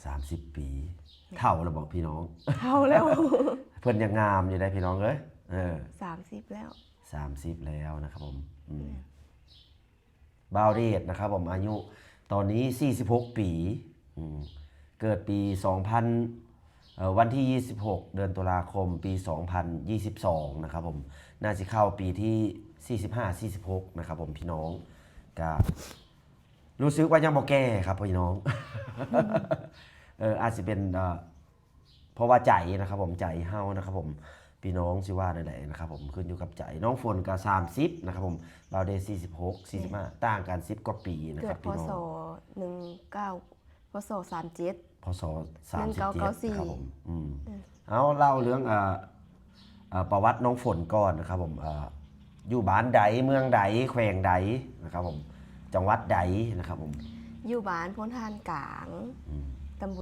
ສາມສິບປີ ເຖົ້າແລ້ວບໍ່ພີ່ນ້ອງ? ເຖົ້າແລ້ວ ເພິ່ນຍັງງາມຢູ່ເດ້ພີ່ນ້ອງເອີຍ. ເອີ ສາມສິບແລ້ວ ສາມສິບແລ້ວນະຄັບຜົມ. ອືມ ບ່າວເດດນະຄັບຜົມ ອາຍຸຕອນນີ້ສີ່ສິບຫົກປີ. ອືມ ເກີດປີສອງພັນ ເອີ ວັນທີຊາວຫົກ ເດືອນຕຸລາຄົມ ປີສອງພັນຊາວສອງນະຄັບຜົມ. ໜ້າຊິເຂົ້າປີທີສີ່ສິບຫ້າ ສີ່ສິບຫົກນະຄັບຜົມ ພີ່ນ້ອງ. ກະ ຮູ້ສຶກວ່າຍັງບໍ່ແກ່ຄັບພີ່ນ້ອງ. ເອີ ອາດຊິເປັນ ເອີ ເພາະວ່າໃຈນະຄັບຜົມ ໃຈເຮົານະຄັບຜົມ ພີ່ນ້ອງຊິວ່າແນວໃດນະຄັບຜົມ ຂຶ້ນຢູ່ກັບໃຈ. ນ້ອງຝົນກໍສາມສິບນະຄັບຜົມ ບ່າວເດດສີ່ສິບຫົກ ສີ່ສິບຫ້າ ຕ່າງກັນສິບກວ່າປີນະຄັບພີ່ນ້ອງ. ເກີດ ພ.ສ. ໜຶ່ງເກົ້າ ພ.ສ. ສາມເຈັດ ພ.ສ. ໜຶ່ງເກົ້າເກົ້າສີ່ ສາມສິບເຈັດນະຄັບຜົມ. ອືມ ເອີ ເອົາ ເລົ່າເລື່ອງ ເອີ ເອີ ປະຫວັດນ້ອງຝົນກ່ອນນະຄັບຜົມ. ເອີ ຢູ່ບ້ານໃດ ເມືອງໃດ ແຂວງໃດນະຄັບຜົມ ຈັງຫວັດໃດນະຄັບຜົມ? ຢູ່ບ້ານໂພນທ່ານກາງ. ອືມ